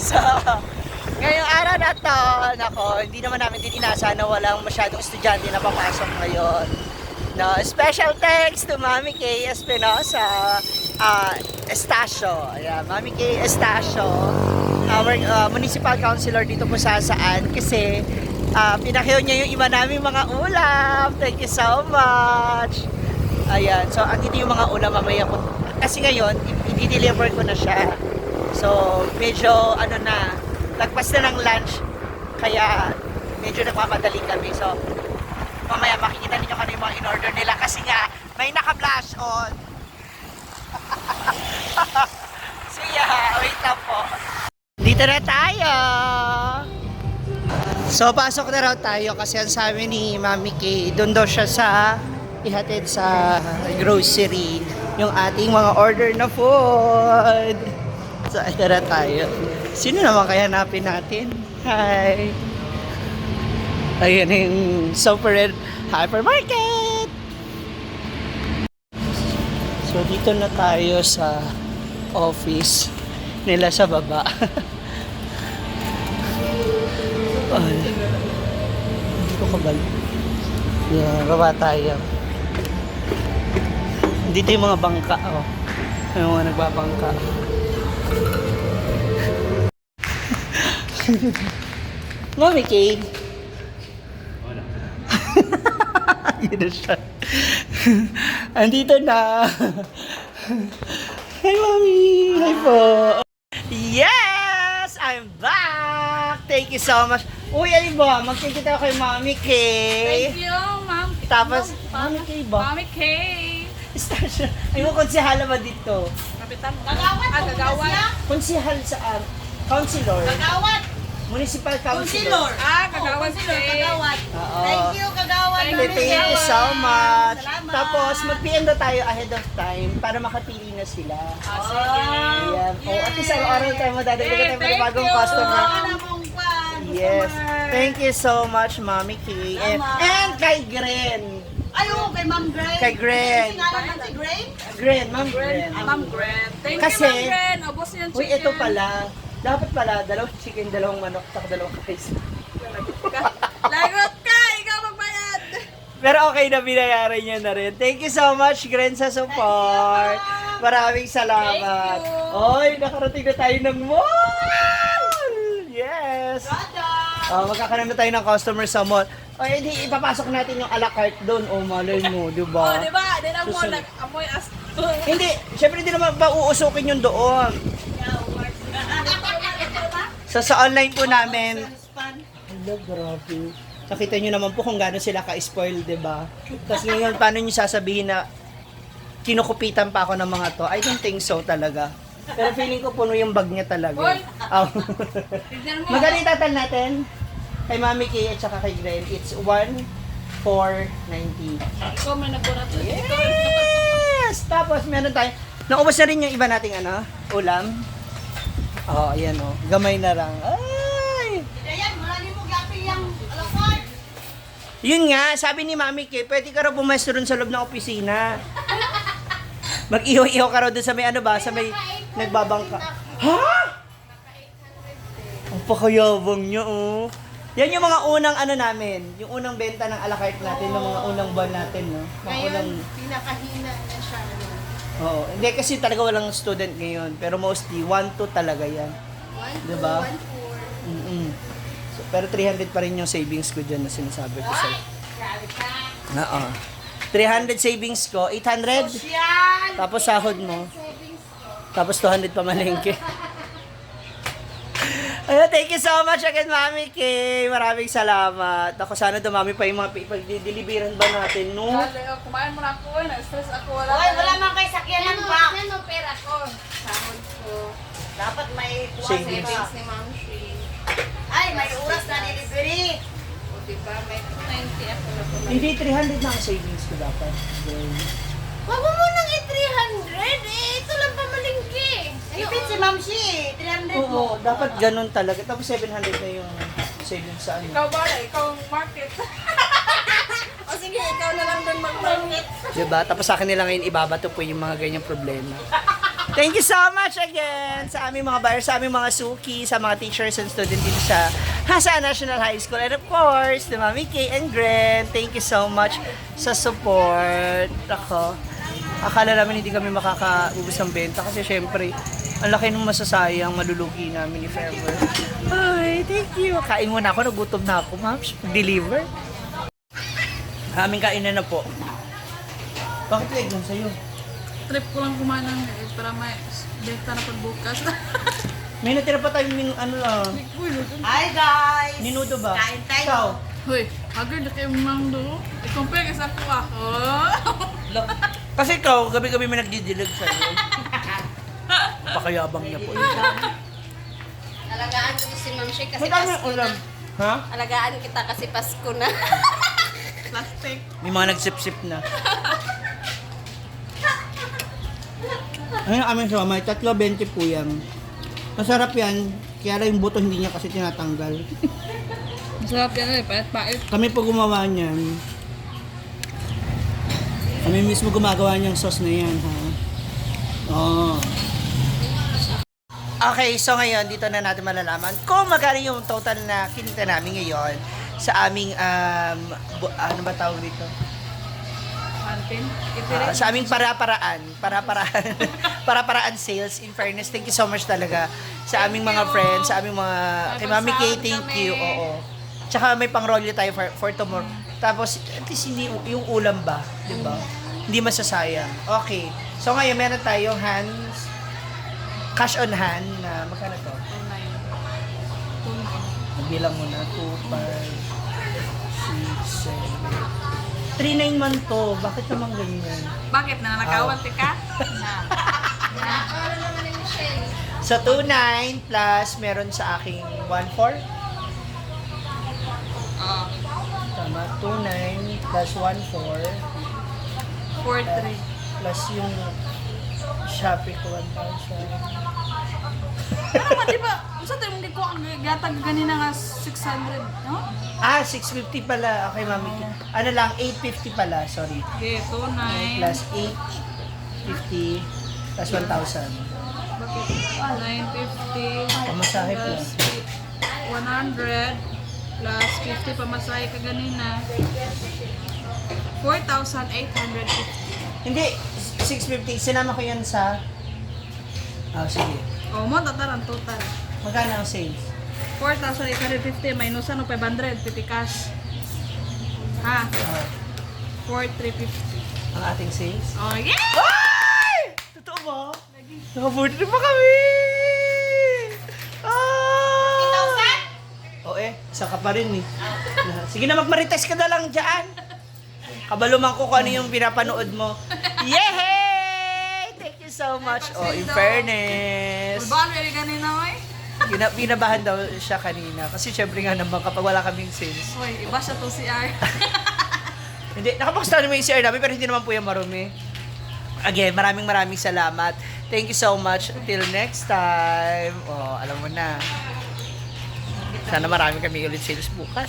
So, ngayong araw na to, nako, hindi naman namin din inaasahan na walang masyadong estudyante na papasok ngayon. No, special thanks to Mami Kay Espinosa, Estacio. Ayan, Mami Kay Estacio, our municipal councilor dito po sa Saan kasi pinakyaw niya yung iba naming mga ulam. Thank you so much. Ayan, so andito yung mga ulam mamaya ko. Kasi ngayon, i-deliver ko na siya. So, medyo ano na, lagpas na ng lunch. Kaya medyo nagmamadali kami. So, mamaya makikita ninyo kung ano yung mga in-order nila kasi nga may naka-blush on. So yeah, wait lang po. Dito na tayo! So, pasok na raw tayo kasi ang sabi ni Mami Kay, doon daw siya sa ihatid sa grocery yung ating mga order na food. So, ito na tayo. Sino naman kaya hanapin natin? Hi! Ayan yung Super Red Hypermarket! So, dito na tayo sa office nila sa baba. Ay, hindi ko kabal. Yeah, baba tayo. Dito yung mga bangka, oh. Yung mga nagbabangka. Mami Kay. Yun na siya. Andito na. Hi, Mami! Hi po! Yes! I'm back! Thank you so much. Uy, alin ba? Mag-thank you tayo kay Mami Kay. Thank you, Ma'am. Tapos, Mami Kay ba? Mami Kay. Stasyon. Ay mo, konsehala ba dito? Kapitan. Kagawad, Ah, kagawad. Konsehal sa councilor. Kagawad. Municipal councilor. Councilor. Ah, kagawad. Oh, councilor, Kay. kagawad. Oo. Thank you, kagawad. Thank Mami Thank you Kay. so much. Salamat. Tapos, mag-PM na tayo ahead of time para makapili na sila. Ah, sige. Ayan. Oh, at least araw-araw tayo madadagdagan Eh, tayo ng thank bagong you. customer. Wala na mong kwan, Yes. customer. Thank you so much, Mami Kay. Salamat. And kay Gren. Ay, oo, kay Ma'am Gren. Kay Gren. Kasi ngalan man si Gren? Gren, Ma'am Gren. Ma'am Gren. Thank Kasi- you, Ma'am Gren. Ubos niyo yung Uy, chicken. ito pala. Dapat pala, dalawang chicken, dalawang manok, saka dalawang rice. Lagot ka! Ikaw magbayad! Pero okay na, binayaran niya na rin. Thank you so much, Gren, sa support. Maraming salamat. Thank you. Oy, nakarating na tayo ng mall! Yes! Oh, magkakaroon na tayo ng customer sa mall. O, hindi, ipapasok natin yung a la carte doon. Oh, malay mo, di ba? Oh, di ba? Di na mo, Susunod. nag-amoy as... Hindi, syempre hindi naman ba uusukin yung doon. So, sa online po namin, Hala, grabe. Nakita nyo naman po kung gaano sila ka-spoil, di ba? Tapos ngayon, paano nyo sasabihin na kinukupitan pa ako ng mga to? I don't think so talaga. Pero feeling ko puno yung bag niya talaga. Hoy! Oh. Tignan mo. Magkano yung total natin? Kay Mami Kay at saka kay Glenn, it's 1,490. Ikaw may nagburat. Yes! Tapos meron tayo. Naubos na rin yung iba nating ano, ulam. Oh, ayan oh. Gamay na lang. Ay! Ayan, wala ni mo gapi yung alakad. Yun nga, sabi ni Mami Kay, pwede ka raw pumesto dun sa loob ng opisina. Mag-iho-iho ka raw dun sa may ano ba, sa may nagbabangka. Ha? Ang pakayabang niya, oh. Yan yung mga unang ano namin, yung unang benta ng a la carte natin, ng mga unang buwan natin, no? Mga Ngayon, unang, pinakahina na siya. Ano? Oo. Hindi kasi talaga walang student ngayon, pero mostly 1 2 talaga yan. 1, 2, Diba? 1, 4. So, pero 300 pa rin yung savings ko dyan na sinasabi ko sa'yo. Grabe ka. Oo. 300 savings ko, 800. Social. Tapos sahod mo. Savings ko. Tapos 200 pamalengke. Ayun, thank you so much again, Mami Kay. Maraming salamat. Ako, sana dumami pa yung mga pag-deliveran ba natin, no? Dali, oh, kumain muna ako. Eh. Na-stress ako. Wala. Oy, wala man kay sakyanan Ano, pa. ano, pera ko. Sahod ko. Dapat may kuha Savings. Savings ni Ma'am Shri. Ay, may oras na delivery. O, diba? May 290 ako na pala. Hindi, 300 na ang savings ko dapat. Girl. Wag mo munang i-300 eh. Ito lang pamalingki. Ipit si Ma'am Shi, 300 mo. Oo, dapat ganun talaga. Tapos 700 na yung savings sa ano. Ikaw ba? Ikaw ang market. O sige, ikaw na lang doon mag-market. Diba? Tapos sa akin nila ngayon ibabato po yung mga ganyang problema. Thank you so much again sa aming mga buyers, sa aming mga suki, sa mga teachers and student dito sa Jasaan National High School. And of course, to Mami Kay and Gren, thank you so much sa support. Ako, akala namin hindi kami makakaubos ng benta kasi syempre, ang laki ng masasayang malulugi namin if ever. Ay, thank you. Kain muna ako, nagutom na ako, ma'am. Deliver. Aming kainan na po. Bakit leg lang sa'yo? Trip ko lang kumain ng eh, para may benta na pagbukas. May natira pa tayong ano lang. Uy, luto. Hi guys! Ninudo ba? Kain tayo. Ikaw? Hoy, haggard na kayo mang do. I-compare ka sa ako ah. Oh. Kasi ikaw, gabi-gabi may nagdidilig sa'yo. Pakayabang niya po. Alagaan ko si Ma'am Shay kasi May dami Pasko ulam. na. Ha? Alagaan kita kasi Pasko na. Plastic. May mga nagsip-sip na. Ayun ang aming siomay, 3.20 po yan. Masarap yan, kaya lang yung buto hindi niya kasi tinatanggal. Masarap yan eh, pait-pait. Kami po gumawa niyan. Kami mismo gumagawa niyang sauce na yan, ha? Oo. Okay, so ngayon dito na natin malalaman kung magkano yung total na kinita namin ngayon sa aming ano ba tawag dito? Pantin. Ah, sa aming para-paraan, para-paraan, para-paraan sales. In fairness, thank you so much talaga sa aming mga friends, sa aming mga kay Mami Kay, May thank pagsahod you. kami. Oo. Tsaka may pangrolyo tayo for tomorrow. Tapos, at least hindi yung ulam ba, 'di ba? Hindi masasayang. Okay. So ngayon meron tayong hands cash on hand na magkano to? Bilang mo na 2 5 6 7 3 9 man to. Bakit naman ganyan? Bakit? Nananakawan ka? Na. Ano naman ni Michelle? Sa 2.9 plus meron sa aking 1.4. Oh, Tama, 2.9 plus 1.4 4-3. plus yung Shopee ko 1,000. Ano man, di ba? Unsa tayo mong gikuha ang gatag ganina nga 600, no? Ah, 650 pala. Okay, mami. Ano lang, 850 pala. Sorry. Okay, 2.9. Plus 850 plus 1,000. Bakit? 950. Pamasahe po. Plus 100 plus 50 pamasahe ka ganina. 4,850. Hindi, 650. Sinama ko yan sa. Ah, sige. Oh, mo tataran total. Magkano ang sales? 4,850 minus ano 500 50 cash. Ha? Ah, 4,350. ang ating sales? Oh, yeah! Ay! Totoo ba? Naka-birthday pa kami! Ah! Oo eh, isa ka pa rin eh. Sige na, magmarites ka na lang dyan. Kabaluman ko kung ano yung pinapanood mo. Yehey! Thank you so much. Oh, in fairness. Ulbaan, very ganina, oy. Ginabahan daw siya kanina. Kasi syempre nga naman kapag wala kaming sales. Uy, iba siya to si R. Hindi, nakapost naman yung CR namin pero hindi naman po yung marumi. Again, maraming maraming salamat. Thank you so much. Till next time. Oh, alam mo na. Sana marami kami ulit sales bukas.